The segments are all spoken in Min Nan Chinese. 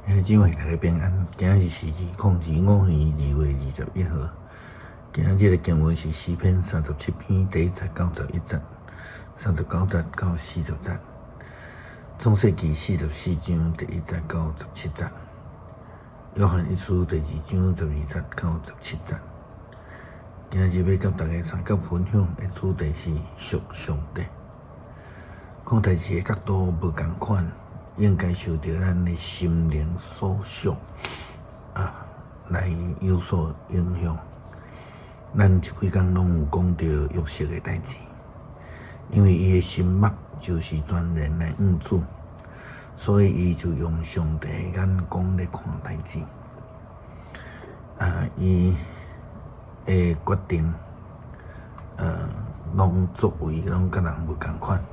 兄弟姊妹，大家平安。今日是2025年2月21號。今日的經文是詩篇37篇第一節到11節，39節到40節。創世記44章第一節到17節。約翰一書第二章12節到17節。今日欲佮大家相佮分享的主題是屬上帝。看代誌的角度無仝款，應該受著咱的心靈所屬啊，來有所影響。咱這幾工攏有講著約瑟的代誌，因為伊的心目就是全然來向主，所以伊就用上帝的眼光來看代誌。啊，伊的決定，攏作為攏佮人無仝款。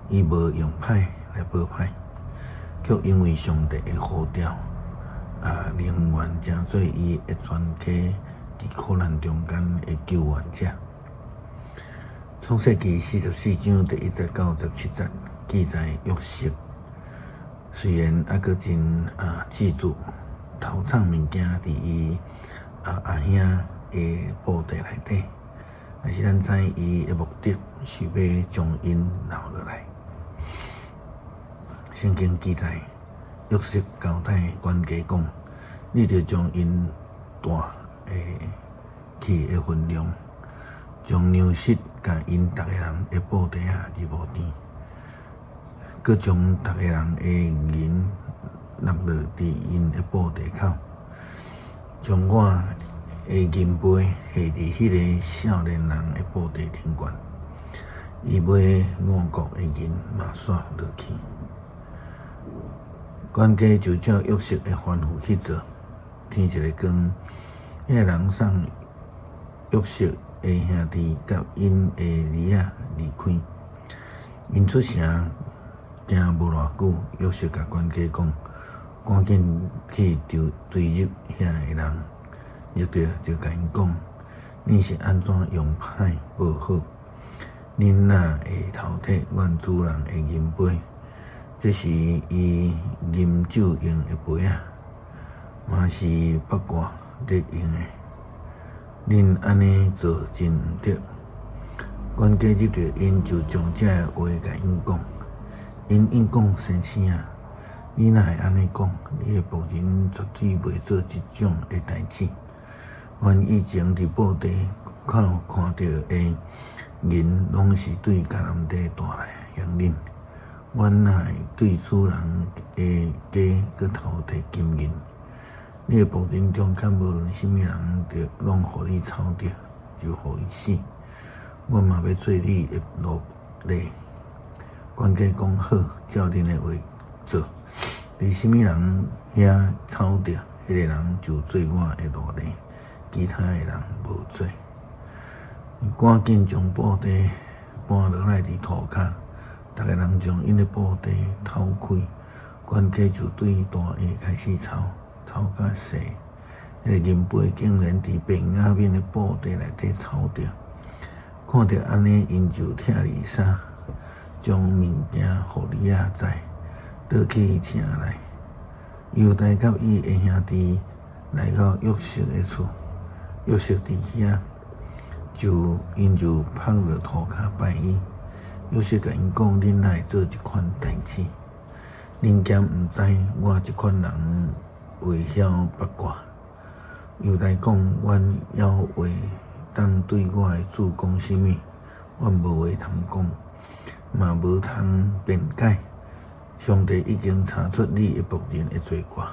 伊無用歹來報歹，卻因為上帝的呼召，啊，寧願成做伊的全家佇苦難中間的救援者。創世記44章第一節到17節記載約瑟，雖然猶閣真啊執著偷藏物件佇伊啊阿兄的布袋內底，但是咱知伊的目的是欲將𪜶留落來。聖經記載，約瑟交代管家講：你著將𪜶帶的去的分量，將糧食共𪜶逐个人的布袋仔入予甜，閣將逐个人的銀納落佇𪜶的布袋口，將我的銀杯下佇彼个少年人的布袋頂懸，伊買五穀的銀嘛煞落去。管家就照約瑟的吩咐去做。天一个光，彼个人送約瑟的兄弟佮𪜶的兒仔離開。𪜶出城行無偌久，約瑟共管家講：趕緊去追追入遐个人，入著就共𪜶講：恁是按怎用歹報好？恁哪會偷提阮主人的銀杯？這是伊飲酒用的杯仔，嘛是縛掛咧用的。恁按呢做真毋著。管家入著𪜶就將這个話共𪜶講。𪜶應講：先生啊，你哪會按呢講？你的僕人絕對袂做這種的代誌。阮以前佇布袋口看著的銀，攏是對迦南地帶來還恁。阮哪會對主人的家閣偷提金銀？你的僕人中間無論啥物人，著攏予你操著，就予伊死。阮嘛欲做你的奴隸。管家講：好，照恁的話做。佇啥物人遐操著，彼个人就做我的奴隸，其他的人無做。趕緊將布袋搬落來佇塗跤。逐个人將𪜶的布袋敨開，管家就對大的開始操，操較細。彼个銀杯竟然佇便雅憫的布袋內底操著，看著按呢，𪜶就拆離衫，將物件予兒仔載，倒去城內。猶大佮伊的兄弟來到約瑟的厝，約瑟佇遐，就𪜶就伏落塗跤拜伊。約瑟共𪜶講：恁哪會做這款代誌？恁敢毋知我這款人會曉八卦？猶大講：阮猶有話當對我的主講啥物？阮無話通講，嘛無通辯解。上帝已經查出你的僕人的罪過，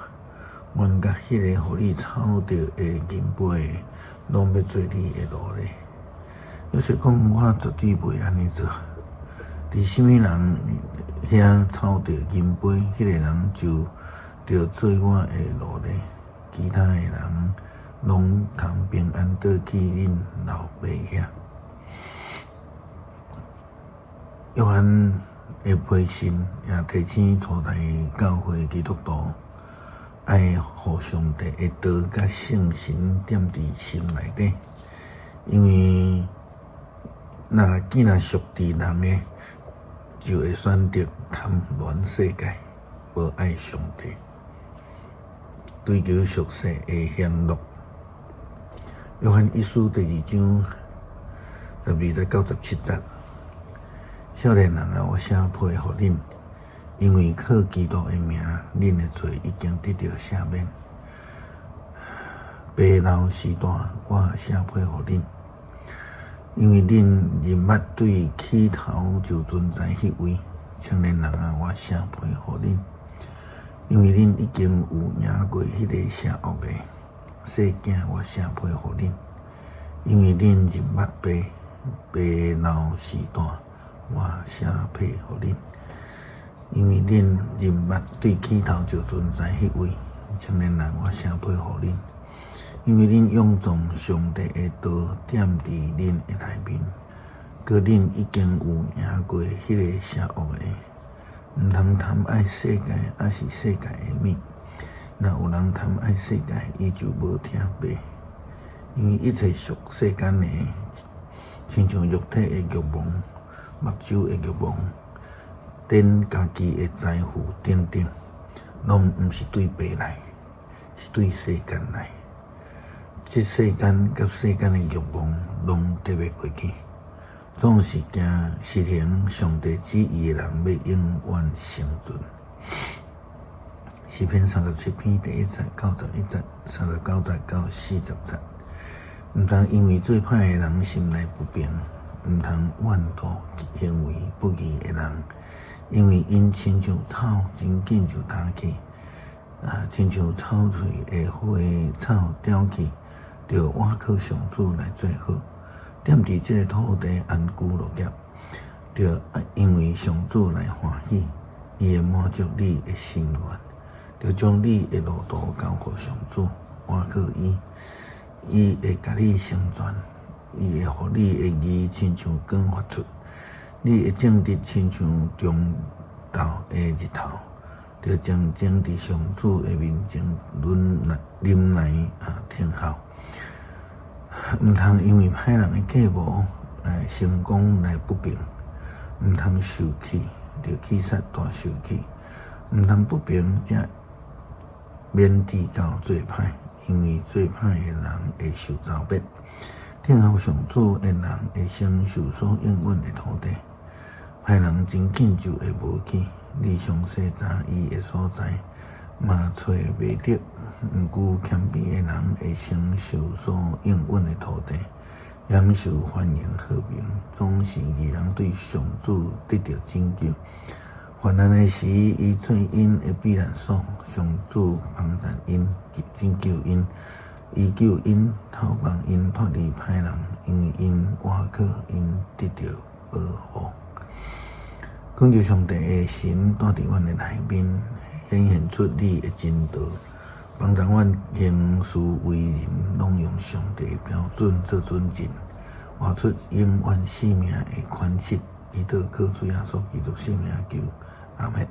阮佮彼个予你操著的銀杯的，攏欲做你的奴隸。約瑟講：我絕對袂按呢做。佇啥物人遐操著銀杯，彼个人就著做我的奴隸，其他的人攏通平安倒去恁老爸遐。約翰的批信也提醒初代教會基督徒，愛予上帝的道佮聖神踮佇心內底，因為若囝若屬佇人的，就會選擇貪戀世界，無愛上帝。追求屬世的享樂。約翰一書第二章12節到17節。少年人啊，我寫批予恁，因為靠基督的名，恁的罪已經得著赦免。父老時代，我寫批予恁，因為恁認捌對起頭就存在彼位。青年人啊，我寫批予恁，因為恁已經有贏過彼个邪惡的。細囝，我寫批予恁，因為恁認捌父。父老時代，我寫批予恁，因為恁認捌對起頭就存在彼位。青年人，我寫批予恁，因為恁勇壯，上帝的道踮佇恁的內面，閣恁已經有贏過彼个邪惡的。毋通貪愛世界，抑是世界的物。若有人貪愛世界，伊就無疼父。因為一切屬世間的，親像肉體的欲望、目睭的欲望、展家己的財富等等，攏毋是對父來，是對世間來。這世間佮世間的欲望，攏得欲過去。總是行實行上帝旨意的人，欲永遠生存。詩篇37篇第1節到11節，39節到40節。毋通因為做歹的人心內不平，毋通怨妒行為不義的人，因為𪜶親像草，真緊就焦去，啊，親像草喙的花草凋去，著倚靠上主來做好。踮佇這个土地安居樂業，著因為上主來歡喜，伊會滿足你的心願。著將你的路途交予上主，倚靠伊，伊會共你成全，伊會予你的義親像光發出，你的正直親像中晝的日頭。著靜靜佇上主的面前忍耐、忍耐啊，等候。毋通因為歹人的計謀來成功來不平，毋通受氣，著去煞大受氣。毋通不平，才免致到做歹，因為做歹的人會受糟滅。等候上主的人會承受所應允的土地。歹人真緊就會無去，你詳細查伊的所在，嘛揣袂著。毋過謙卑的人會承受所應允的土地，享受繁榮和平。總是義人對上主得著拯救。患難的時，伊做𪜶的避難所，上主幫贊𪜶，拯救𪜶，伊救𪜶，透放𪜶脫離歹人，因為𪜶倚靠𪜶得著保護。懇求上帝的神住佇阮的內面，顯現出你的真道，幫助阮行事為人，攏用上帝的標準做準繩，活出永遠生命的款式。祈禱靠主耶穌基督聖名求，阿們。